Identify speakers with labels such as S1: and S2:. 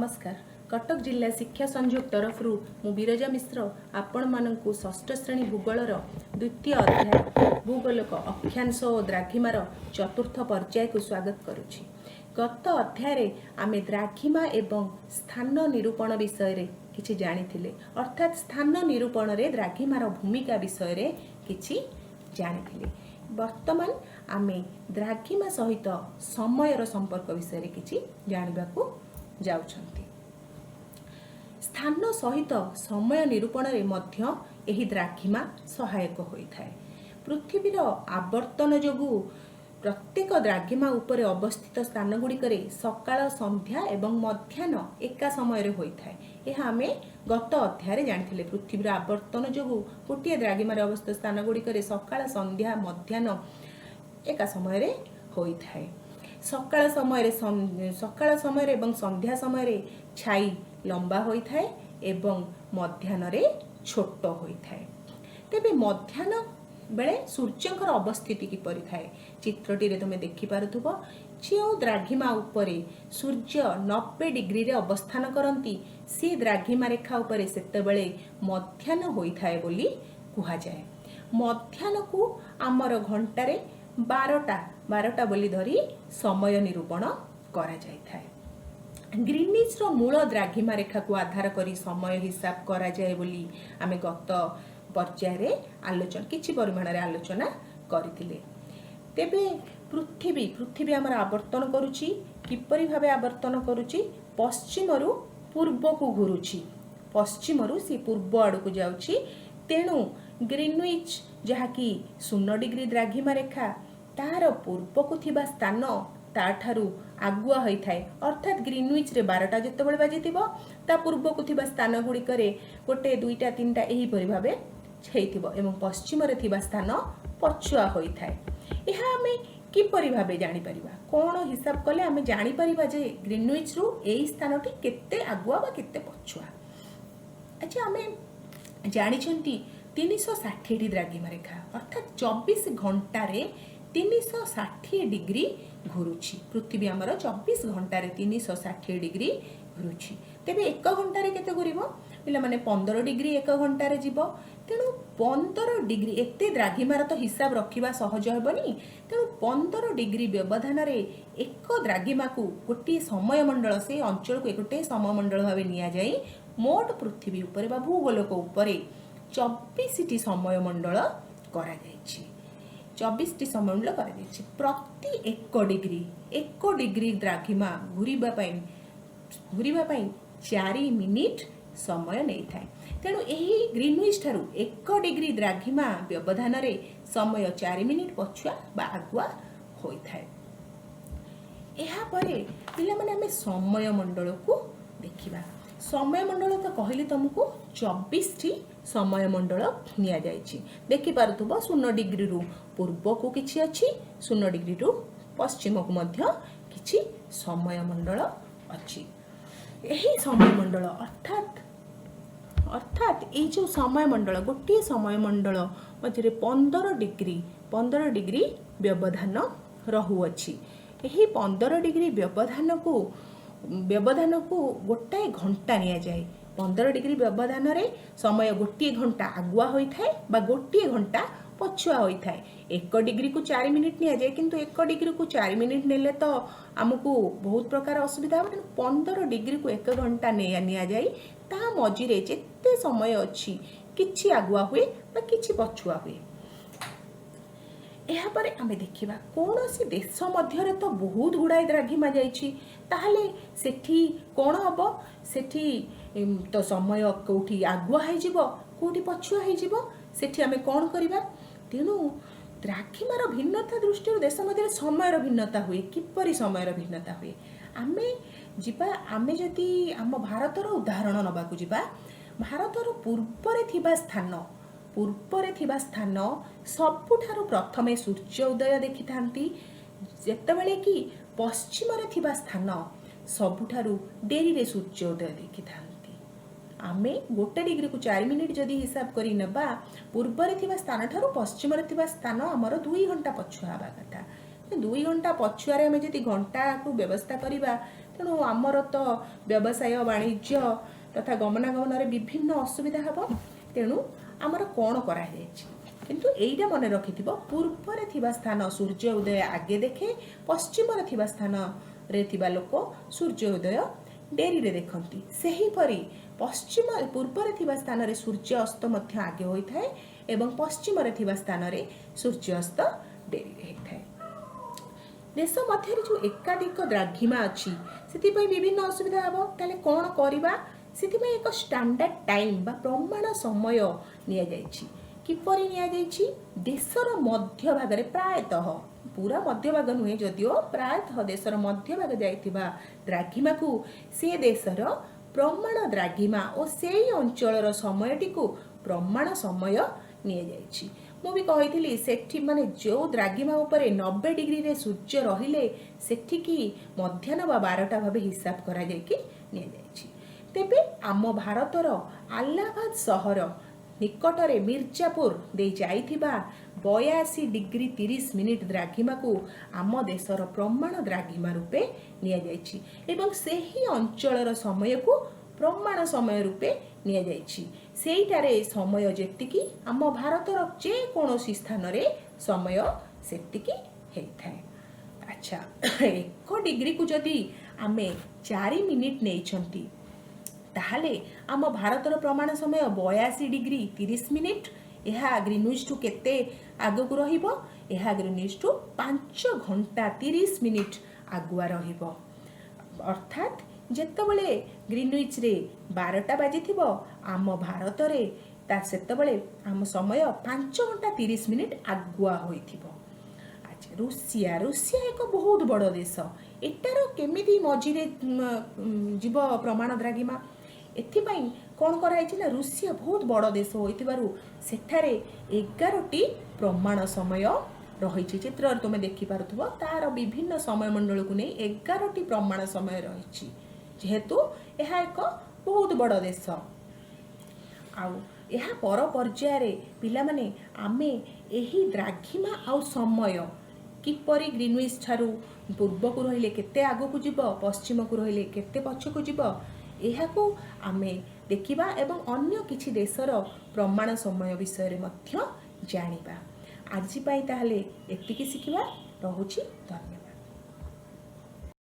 S1: ନମସ୍କାର। କଟକ ଜିଲ୍ଲା ଶିକ୍ଷା ସଂଯୋଗ ତରଫରୁ ମୁଁ ବିରଜା ମିଶ୍ର ଆପଣମାନଙ୍କୁ ଷଷ୍ଠ ଶ୍ରେଣୀ ଭୂଗୋଳର ଦ୍ୱିତୀୟ ଅଧ୍ୟାୟ ଭୂଗୋଲକ ଅକ୍ଷାଂଶ ଓ ଦ୍ରାଘିମାର ଚତୁର୍ଥ ପର୍ଯ୍ୟାୟକୁ ସ୍ୱାଗତ କରୁଛି। ଗତ ଅଧ୍ୟାୟରେ ଆମେ ଦ୍ରାଘିମା ଏବଂ ସ୍ଥାନ ନିରୂପଣ ବିଷୟରେ କିଛି ଜାଣିଥିଲେ, ଅର୍ଥାତ୍ ସ୍ଥାନ ନିରୂପଣରେ ଦ୍ରାଘିମାର ଭୂମିକା ବିଷୟରେ କିଛି ଜାଣିଥିଲେ। ବର୍ତ୍ତମାନ ଆମେ ଦ୍ରାଘିମା ସହିତ ସମୟର ସମ୍ପର୍କ ବିଷୟରେ କିଛି ଜାଣିବାକୁ ଯାଉଛନ୍ତି। ସ୍ଥାନ ସହିତ ସମୟ ନିରୂପଣରେ ମଧ୍ୟ ଏହି ଦ୍ରାଘିମା ସହାୟକ ହୋଇଥାଏ। ପୃଥିବୀର ଆବର୍ତ୍ତନ ଯୋଗୁଁ ପ୍ରତ୍ୟେକ ଦ୍ରାଘିମା ଉପରେ ଅବସ୍ଥିତ ସ୍ଥାନଗୁଡ଼ିକରେ ସକାଳ, ସନ୍ଧ୍ୟା ଏବଂ ମଧ୍ୟାହ୍ନ ଏକା ସମୟରେ ହୋଇଥାଏ। ଏହା ଆମେ ଗତ ଅଧ୍ୟାୟରେ ଜାଣିଥିଲେ। ପୃଥିବୀର ଆବର୍ତ୍ତନ ଯୋଗୁଁ ଗୋଟିଏ ଦ୍ରାଘିମାରେ ଅବସ୍ଥିତ ସ୍ଥାନଗୁଡ଼ିକରେ ସକାଳ, ସନ୍ଧ୍ୟା, ମଧ୍ୟାହ୍ନ ଏକା ସମୟରେ ହୋଇଥାଏ। ସକାଳ ସମୟରେ ଏବଂ ସନ୍ଧ୍ୟା ସମୟରେ ଛାଇ ଲମ୍ବା ହୋଇଥାଏ ଏବଂ ମଧ୍ୟାହ୍ନରେ ଛୋଟ ହୋଇଥାଏ। ତେବେ ମଧ୍ୟାହ୍ନ ବେଳେ ସୂର୍ଯ୍ୟଙ୍କର ଅବସ୍ଥିତି କିପରି ଥାଏ? ଚିତ୍ରଟିରେ ତୁମେ ଦେଖିପାରୁଥିବ, ଯେଉଁ ଦ୍ରାଘିମା ଉପରେ ସୂର୍ଯ୍ୟ 90 ଡିଗ୍ରୀରେ ଅବସ୍ଥାନ କରନ୍ତି, ସେ ଦ୍ରାଘିମା ରେଖା ଉପରେ ସେତେବେଳେ ମଧ୍ୟାହ୍ନ ହୋଇଥାଏ ବୋଲି କୁହାଯାଏ। ମଧ୍ୟାହ୍ନକୁ ଆମର ଘଣ୍ଟାରେ 12ଟା 12ଟା ବୋଲି ଧରି ସମୟ ନିରୂପଣ କରାଯାଇଥାଏ। ଗ୍ରୀନିଜ୍ର ମୂଳ ଦ୍ରାଘିମା ରେଖାକୁ ଆଧାର କରି ସମୟ ହିସାବ କରାଯାଏ ବୋଲି ଆମେ ଗତ ପର୍ଯ୍ୟାୟରେ କିଛି ପରିମାଣରେ ଆଲୋଚନା କରିଥିଲେ। ତେବେ ପୃଥିବୀ ଆମର ଆବର୍ତ୍ତନ କରୁଛି। କିପରି ଭାବେ ଆବର୍ତ୍ତନ କରୁଛି? ପଶ୍ଚିମରୁ ପୂର୍ବକୁ ଘୁରୁଛି। ପଶ୍ଚିମରୁ ସେ ପୂର୍ବ ଆଡ଼କୁ ଯାଉଛି। ତେଣୁ ଗ୍ରୀନୱିଚ୍, ଯାହାକି 0 ଡିଗ୍ରୀ ଦ୍ରାଘିମା ରେଖା, ତାହାର ପୂର୍ବକୁ ଥିବା ସ୍ଥାନ ତାଠାରୁ ଆଗୁଆ ହୋଇଥାଏ। ଅର୍ଥାତ୍ ଗ୍ରୀନୱିଚ୍ରେ 12ଟା ଯେତେବେଳେ ବାଜିଥିବ, ତା ପୂର୍ବକୁ ଥିବା ସ୍ଥାନ ଗୁଡ଼ିକରେ ଗୋଟେ, ଦୁଇଟା, ତିନିଟା ଏହିପରି ଭାବେ ହେଇଥିବ ଏବଂ ପଶ୍ଚିମରେ ଥିବା ସ୍ଥାନ ପଛୁଆ ହୋଇଥାଏ। ଏହା ଆମେ କିପରି ଭାବେ ଜାଣିପାରିବା? କ'ଣ ହିସାବ କଲେ ଆମେ ଜାଣିପାରିବା ଯେ ଗ୍ରୀନୱିଚ୍ରୁ ଏଇ ସ୍ଥାନଟି କେତେ ଆଗୁଆ ବା କେତେ ପଛୁଆ? ଆଚ୍ଛା, ଆମେ ଜାଣିଛନ୍ତି 360ଟି ଦ୍ରାଘିମା ରେଖା, ଅର୍ଥାତ୍ 24 ଘଣ୍ଟାରେ 360 ଡିଗ୍ରୀ ଘୁରୁଛି। ପୃଥିବୀ ଆମର 24 ଘଣ୍ଟାରେ 360 ଡିଗ୍ରୀ ଘୁରୁଛି। ତେବେ ଏକ ଘଣ୍ଟାରେ କେତେ ଘୁରିବ ପିଲାମାନେ? 15 ଡିଗ୍ରୀ ଏକ ଘଣ୍ଟାରେ ଯିବ। ତେଣୁ 15 ଡିଗ୍ରୀ, ଏତେ ଦ୍ରାଘିମାର ତ ହିସାବ ରଖିବା ସହଜ ହେବନି। ତେଣୁ 15 ଡିଗ୍ରୀ ବ୍ୟବଧାନରେ ଏକ ଦ୍ରାଘିମାକୁ ଗୋଟିଏ ସମୟ ମଣ୍ଡଳ, ସେଇ ଅଞ୍ଚଳକୁ ଗୋଟିଏ ସମୟ ମଣ୍ଡଳ ଭାବେ ନିଆଯାଇ ମୋଟ ପୃଥିବୀ ଉପରେ ବା ଭୂଗୋଲକ ଉପରେ 24ଟି ସମୟ ମଣ୍ଡଳ କରାଯାଇଛି। 24ଟି ସମୟ ମଣ୍ଡଳ କରାଯାଇଛି। ପ୍ରତି 1 ଡିଗ୍ରୀ ଦ୍ରାଘିମା ଘୁରିବା ପାଇଁ 4 ମିନିଟ୍ ସମୟ ନେଇଥାଏ। ତେଣୁ ଏହି ଗ୍ରୀନୱିଚ୍ ଠାରୁ 1 ଡିଗ୍ରୀ ଦ୍ରାଘିମା ବ୍ୟବଧାନରେ ସମୟ 4 ମିନିଟ୍ ପଛୁଆ ବା ଆଗୁଆ ହୋଇଥାଏ। ଏହାପରେ ପିଲାମାନେ, ଆମେ ସମୟ ମଣ୍ଡଳକୁ ଦେଖିବା। ସମୟ ମଣ୍ଡଳ ତ କହିଲି ତମକୁ, 24ଟି ସମୟ ମଣ୍ଡଳ ନିଆଯାଇଛି। ଦେଖିପାରୁଥିବ, 0 ଡିଗ୍ରୀରୁ ପୂର୍ବକୁ କିଛି ଅଛି, 0 ଡିଗ୍ରୀରୁ ପଶ୍ଚିମକୁ ମଧ୍ୟ କିଛି ସମୟ ମଣ୍ଡଳ ଅଛି। ଏହି ସମୟ ମଣ୍ଡଳ ଅର୍ଥାତ୍ ଏଇ ଯେଉଁ ସମୟ ମଣ୍ଡଳ, ଗୋଟିଏ ସମୟ ମଣ୍ଡଳ ମଧ୍ୟରେ 15 ଡିଗ୍ରୀ ବ୍ୟବଧାନ ରହୁଅଛି। ଏହି 15 ଡିଗ୍ରୀ ବ୍ୟବଧାନକୁ ଗୋଟାଏ ଘଣ୍ଟା ନିଆଯାଏ। 15 ଡିଗ୍ରୀ ବ୍ୟବଧାନରେ ସମୟ ଗୋଟିଏ ଘଣ୍ଟା ଆଗୁଆ ହୋଇଥାଏ ବା ଗୋଟିଏ ଘଣ୍ଟା ପଛୁଆ ହୋଇଥାଏ। 1 ଡିଗ୍ରୀକୁ 4 ମିନିଟ୍ ନିଆଯାଏ। କିନ୍ତୁ 1 ଡିଗ୍ରୀକୁ 4 ମିନିଟ୍ ନେଲେ ତ ଆମକୁ ବହୁତ ପ୍ରକାର ଅସୁବିଧା ହେବ। ତେଣୁ 15 ଡିଗ୍ରୀକୁ 1 ଘଣ୍ଟା ନିଆଯାଇ ତା ମଝିରେ ଯେତେ ସମୟ ଅଛି, କିଛି ଆଗୁଆ ହୁଏ ବା କିଛି ପଛୁଆ ହୁଏ। ଏହାପରେ ଆମେ ଦେଖିବା, କୌଣସି ଦେଶ ମଧ୍ୟରେ ତ ବହୁତ ଗୁଡ଼ାଏ ଦ୍ରାଘିମା ଯାଇଛି। ତାହେଲେ ସେଠି କ'ଣ ହେବ? ସେଠି ତ ସମୟ କେଉଁଠି ଆଗୁଆ ହେଇଯିବ, କେଉଁଠି ପଛୁଆ ହେଇଯିବ। ସେଠି ଆମେ କ'ଣ କରିବା? ତେଣୁ ଦ୍ରାଘିମାର ଭିନ୍ନତା ଦୃଷ୍ଟିରୁ ଦେଶ ମଧ୍ୟରେ ସମୟର ଭିନ୍ନତା ହୁଏ। କିପରି ସମୟର ଭିନ୍ନତା ହୁଏ? ଆମେ ଯିବା, ଆମେ ଯଦି ଆମ ଭାରତର ଉଦାହରଣ ନେବାକୁ ଯିବା, ଭାରତର ପୂର୍ବରେ ଥିବା ସ୍ଥାନ ସବୁଠାରୁ ପ୍ରଥମେ ସୂର୍ଯ୍ୟ ଉଦୟ ଦେଖିଥାନ୍ତି, ଯେତେବେଳେ କି ପଶ୍ଚିମରେ ଥିବା ସ୍ଥାନ ସବୁଠାରୁ ଡେରିରେ ସୂର୍ଯ୍ୟ ଉଦୟ ଦେଖିଥାନ୍ତି। ଆମେ ଗୋଟେ ଡିଗ୍ରୀକୁ 4 ମିନିଟ୍ ଯଦି ହିସାବ କରି ନେବା, ପୂର୍ବରେ ଥିବା ସ୍ଥାନଠାରୁ ପଶ୍ଚିମରେ ଥିବା ସ୍ଥାନ ଆମର 2 ଘଣ୍ଟା ପଛୁଆ ହେବା କଥା। 2 ଘଣ୍ଟା ପଛୁଆରେ ଆମେ ଯଦି ଘଣ୍ଟାକୁ ବ୍ୟବସ୍ଥା କରିବା, ତେଣୁ ଆମର ତ ବ୍ୟବସାୟ ବାଣିଜ୍ୟ ତଥା ଗମନାଗମନରେ ବିଭିନ୍ନ ଅସୁବିଧା ହେବ। ତେଣୁ ଆମର କ'ଣ କରାଯାଇଛି? କିନ୍ତୁ ଏଇଟା ମନେ ରଖିଥିବ, ପୂର୍ବରେ ଥିବା ସ୍ଥାନ ସୂର୍ଯ୍ୟ ଉଦୟ ଆଗେ ଦେଖେ, ପଶ୍ଚିମରେ ଥିବା ସ୍ଥାନରେ ଥିବା ଲୋକ ସୂର୍ଯ୍ୟ ଉଦୟ ଡେରିରେ ଦେଖନ୍ତି। ସେହିପରି ପଶ୍ଚିମ ପୂର୍ବରେ ଥିବା ସ୍ଥାନରେ ସୂର୍ଯ୍ୟ ଅସ୍ତ ମଧ୍ୟ ଆଗେ ହୋଇଥାଏ ଏବଂ ପଶ୍ଚିମରେ ଥିବା ସ୍ଥାନରେ ସୂର୍ଯ୍ୟ ଅସ୍ତ ଡେରିରେ ହୋଇଥାଏ। ଦେଶ ମଧ୍ୟରେ ଯେଉଁ ଏକାଧିକ ଦ୍ରାଘିମା ଅଛି, ସେଥିପାଇଁ ବିଭିନ୍ନ ଅସୁବିଧା ହେବ। ତାହେଲେ କ'ଣ କରିବା? ସେଥିପାଇଁ ଏକ ଷ୍ଟାଣ୍ଡାର୍ଡ ଟାଇମ୍ ବା ପ୍ରମାଣ ସମୟ ନିଆଯାଇଛି। କିପରି ନିଆଯାଇଛି? ଦେଶର ମଧ୍ୟଭାଗରେ, ପ୍ରାୟତଃ ପୁରା ମଧ୍ୟଭାଗ ନୁହେଁ ଯଦିଓ, ପ୍ରାୟତଃ ଦେଶର ମଧ୍ୟଭାଗ ଯାଇଥିବା ଦ୍ରାଘିମାକୁ ସେ ଦେଶର ପ୍ରମାଣ ଦ୍ରାଘିମା ଓ ସେଇ ଅଞ୍ଚଳର ସମୟଟିକୁ ପ୍ରମାଣ ସମୟ ନିଆଯାଇଛି। ମୁଁ ବି କହିଥିଲି, ସେଠି ମାନେ ଯେଉଁ ଦ୍ରାଘିମା ଉପରେ 90 ଡିଗ୍ରୀରେ ସୂର୍ଯ୍ୟ ରହିଲେ ସେଠିକି ମଧ୍ୟାହ୍ନ ବା 12ଟା ଭାବେ ହିସାବ କରାଯାଇକି ନିଆଯାଇଛି। ତେବେ ଆମ ଭାରତର ଆହ୍ଲାବାଦ ସହର ନିକଟରେ ମିର୍ଜାପୁର ଦେଇ ଯାଇଥିବା 82 ଡିଗ୍ରୀ 30 ମିନିଟ୍ ଦ୍ରାଘିମାକୁ ଆମ ଦେଶର ପ୍ରମାଣ ଦ୍ରାଘିମା ରୂପେ ନିଆଯାଇଛି ଏବଂ ସେହି ଅଞ୍ଚଳର ସମୟକୁ ପ୍ରମାଣ ସମୟ ରୂପେ ନିଆଯାଇଛି। ସେଇଟାରେ ସମୟ ଯେତିକି, ଆମ ଭାରତର ଯେକୌଣସି ସ୍ଥାନରେ ସମୟ ସେତିକି ହେଇଥାଏ। ଆଚ୍ଛା, 1 ଡିଗ୍ରୀକୁ ଯଦି ଆମେ 4 ମିନିଟ୍ ନେଇଛନ୍ତି, ତାହେଲେ ଆମ ଭାରତର ପ୍ରମାଣ ସମୟ 82 ଡିଗ୍ରୀ 30 ମିନିଟ୍। ଏହା ଗ୍ରୀନୱିଚ୍ଠୁ କେତେ ଆଗକୁ ରହିବ? ଏହା ଗ୍ରୀନୱିଚ୍ଠୁ 5 ଘଣ୍ଟା 30 ମିନିଟ୍ ଆଗୁଆ ରହିବ। ଅର୍ଥାତ୍ ଯେତେବେଳେ ଗ୍ରୀନୱିଚ୍ରେ 12ଟା ବାଜିଥିବ, ଆମ ଭାରତରେ ତା ସେତେବେଳେ ଆମ ସମୟ 5 ଘଣ୍ଟା 30 ମିନିଟ୍ ଆଗୁଆ ହୋଇଥିବ। ଆଚ୍ଛା, ରୁଷିଆ। ରୁଷିଆ ଏକ ବହୁତ ବଡ଼ ଦେଶ। ଏଟାର କେମିତି ମଝିରେ ଯିବ ପ୍ରମାଣ ଦ୍ରାଘିମା? ଏଥିପାଇଁ କ'ଣ କରାହେଇଛି ନା, ରୁଷିଆ ବହୁତ ବଡ଼ ଦେଶ ହୋଇଥିବାରୁ ସେଠାରେ 11ଟି ପ୍ରମାଣ ସମୟ ରହିଛି। ଚିତ୍ରରେ ତୁମେ ଦେଖିପାରୁଥିବ, ତାର ବିଭିନ୍ନ ସମୟ ମଣ୍ଡଳକୁ ନେଇ 11ଟି ପ୍ରମାଣ ସମୟ ରହିଛି, ଯେହେତୁ ଏହା ଏକ ବହୁତ ବଡ଼ ଦେଶ। ଆଉ ଏହା ପର ପର୍ଯ୍ୟାୟରେ ପିଲାମାନେ, ଆମେ ଏହି ଦ୍ରାଘିମା ଆଉ ସମୟ କିପରି ଗ୍ରୀନୱିଚ୍ ଠାରୁ ପୂର୍ବକୁ ରହିଲେ କେତେ ଆଗକୁ ଯିବ, ପଶ୍ଚିମକୁ ରହିଲେ କେତେ ପଛକୁ ଯିବ, ଏହାକୁ ଆମେ ଦେଖିବା ଏବଂ ଅନ୍ୟ କିଛି ଦେଶର ପ୍ରମାଣ ସମୟ ବିଷୟରେ ମଧ୍ୟ ଜାଣିବା। ଆଜି ପାଇଁ ତାହେଲେ ଏତିକି ଶିଖିବା। ରହୁଛି, ଧନ୍ୟବାଦ।